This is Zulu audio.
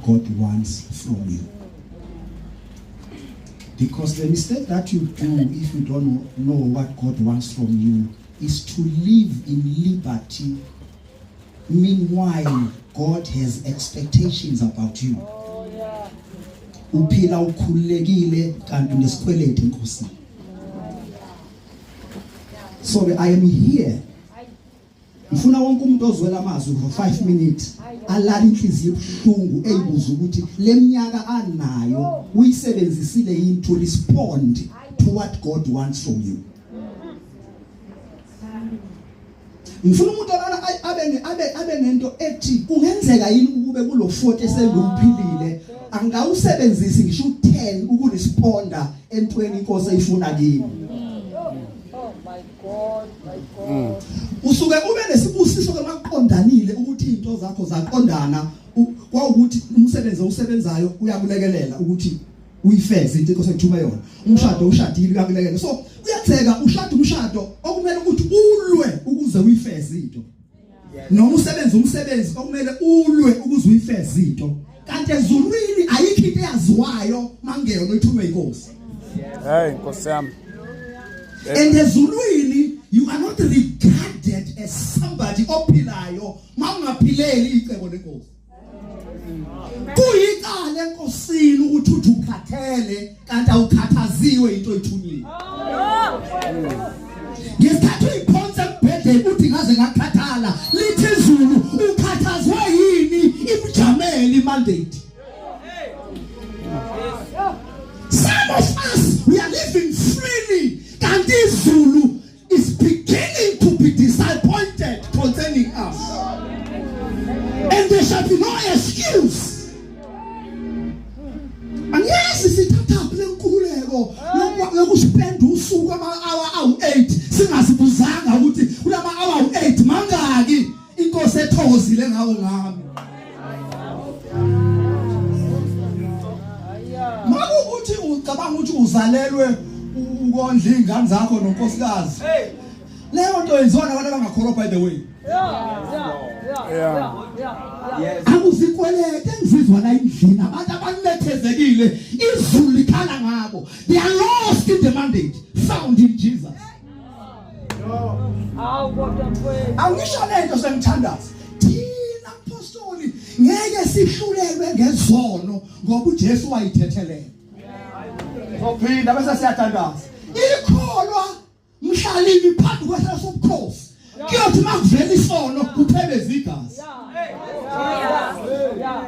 God wants from you. Because the mistake that you do if you don't know what God wants from you is to live in liberty. Meanwhile, God has expectations about you. Uphila ukhululekile kanti unesikweleti enkosini. So I am here. Ngifuna wonke umuntu ozwela amazwi for 5 minutes alala inhliziyo ebuhlungu eyibuza ukuthi leminyaka anayo uyisebenzisile yini to respond to what God wants from you. Ngifuna umuntu olana abe abe abe nento ethi kungenzeka yini ukube kulo 40 esengumphilile angawusebenzisi ngisho u10 ukuresponda entweni inkosi eyifuna kimi. Oh my God, my God. Usuke ube nesibusiso ke maqondanile ukuthi izinto zakho zaqondana kwawukuthi umsebenzi owusebenzayo uyakulekelela ukuthi uyifeze into inkosi ekuthume yona. Umshado ushadile uyakulekelela. So kuyenzeka ushada umshado okumele ukuthi ulwe ukuze uyifeze into. Noma usebenza umsebenzi okumele ulwe ukuze uyifeze into. Kanti ezulwini ayikho into eyaziwayo mangeyona oyithunywe inkosi. Hey Nkosi yami. And ezulwini you are not regarded as somebody ophilayo mawungaphileli icebo lenkosi. Kuyicala enkosini ukuthi uthi ukhathele kanti awukhathaziwe into oyithunyiwe. Ngesikhathi uyiphonsa embhedeni uthi ngaze ngakhathala lithi izulu ukhathazwe yini imjameli mandate. Some of us we are living freely kanti izulu is beginning to be disappointed concerning us. And there shall be no excuse. Angiyazi sithathaphi lenkululeko yokuspenda usuku ama-hour awu-8 singazibuzanga ukuthi kulama hour awu-8 mangaki inkosi ethokozile ngawo ngami. Makukuthi ucabanga ukuthi uzalelwe ukondla izingane zakho nonkosikazi. Leyo nto yenziwa nabantu abangakholwa by the way. Yeah. Yeah. Akuzikwelete engizizwa la endlini abantu abanethezekile izulu likhala ngabo. They are lost in the mandate found in Jesus. Awu kodwa mfowethu. Angisho lento sengithandaza. Thina mpostoli ngeke sihlulelwe ngezono ngoba uJesu wayithethelela. Sophinda bese siyathandaza. Ikholwa mhlalimi phambi kwesihlalo sobukhosi. Kuyothi makuvela isono kuphebeze igazi. Yeah. Yeah.